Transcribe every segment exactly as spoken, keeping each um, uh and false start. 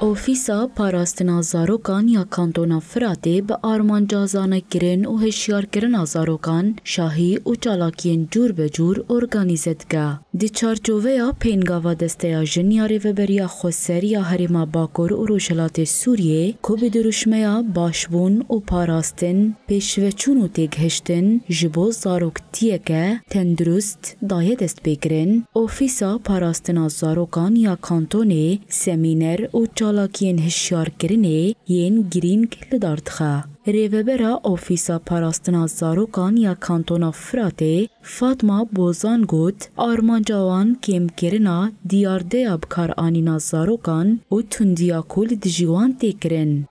Ofîsa Parastina Zarokan ya Kantona Firatê bi armanca zanekirin û hişyarkirina zarokan şahî û çalakiyên cûr be cûr organîze dike. Di çarçoveya pêngava Desteya Jin ya Rêveberiya Xweser ya Herêma Bakur û Rojhilatê Sûriyê, ku bi dirûşmeya başbûn û parastin, pêşveçûn û têgihiştin ji bo zaroktiyeke tendurist daye destpêkirin, Ofîsa Parastina Zarokan ya Kantonê semîner û çalakiyên hişyarkirinê yên girîng li dar dixe. Rêvebera Ofîsa Parastina Zarokan ya Kantona Firatê, Fatma Bozan got, armanca wan kêmkirina diyardeya bikaranîna zarokan û tundiya ku li dijî wan tê kirin.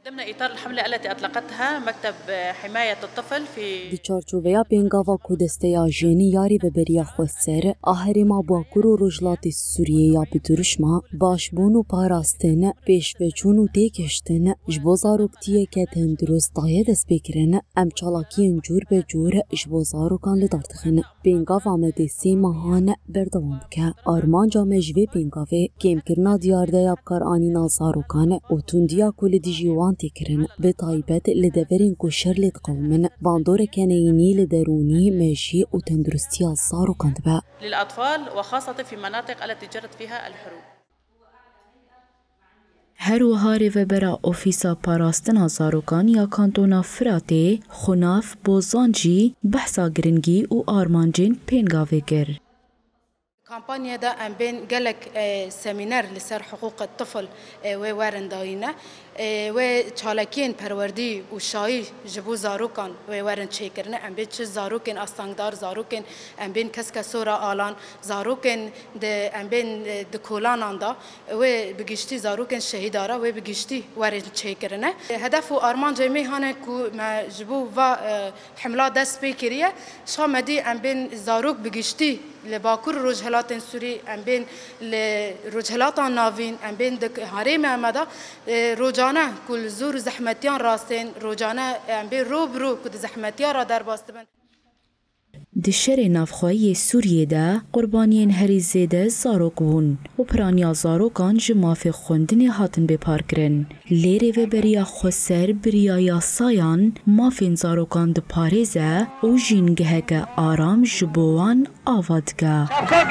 ضمن إطار الحملة التي أطلقتها مكتب حماية الطفل في Di çarçoveya pêngava ku Desteya Jinî ya Rêveberiya Xweser a Herêma Bakur û Rojhilatê Sûriyê ya bi dirûşma başbûn û parastin, pêşveçûn û têgihiştin ji bo zaroktiyeke tendurist daye destpêkirin, em çalakiyên cûr be cûr ji bo zarokan li dar dixin. Pêngava me dê sê mehan berdewam bike. Armanca me ji vê pêngavê kêmkirina diyardeya bikaranîna zarokan û tundiya ku li dijî wan tê kirin, bi taybet li deverên ku şer lê diqewimin, bandoreke neyînî li derûnî, mejî û tenduristiya zarokan dibe. للأطفال وخاصة في مناطق التي جرت فيها الحروب. Her wiha rêvebera Ofîsa Parastina Zarokan ya Kantona Firatê, Xunaf Bozan jî behsa giringî û armancên pêngavê kir. Kampanyê de em bên gelek, e, semîner li ser hiqûqê tifl, e, wê werin dayîne. E, wê çalakiyên perwerdî û şayî ji bo zarokan wê werin çêkirine. Em bên çi zarokên astengdar, zarokên em bên keskesora alan, zarokên di, em bên, e, di kolanan de, wê bi giştî zarokên şehîda re wê bi giştî werin çêkirine. Hedef û armancê me hane ku me ji bo va, e, hemla dest pê kiriye. Şa me dî em bên zarok bi giştî li Bakur û Rojhilatên Sûrî, em bên li Rojhilata Navîn, em bên di herêmê me de, e, rocane ku li zor û zehmetiyan rastên, rocane em bên ro bi ro ku di zehmetiya re derbas dibin. Di şerê navxweyî yê Sûriyê de qurbaniyên herî zêde zarok bûn û piraniya zarokan ji mafê xwendinê hatin bêparkirin. Lê Rêveberiya Xweser bi riya yasayan mafên zarokan diparêze û jîngeheke aram ji bo wan ava dike.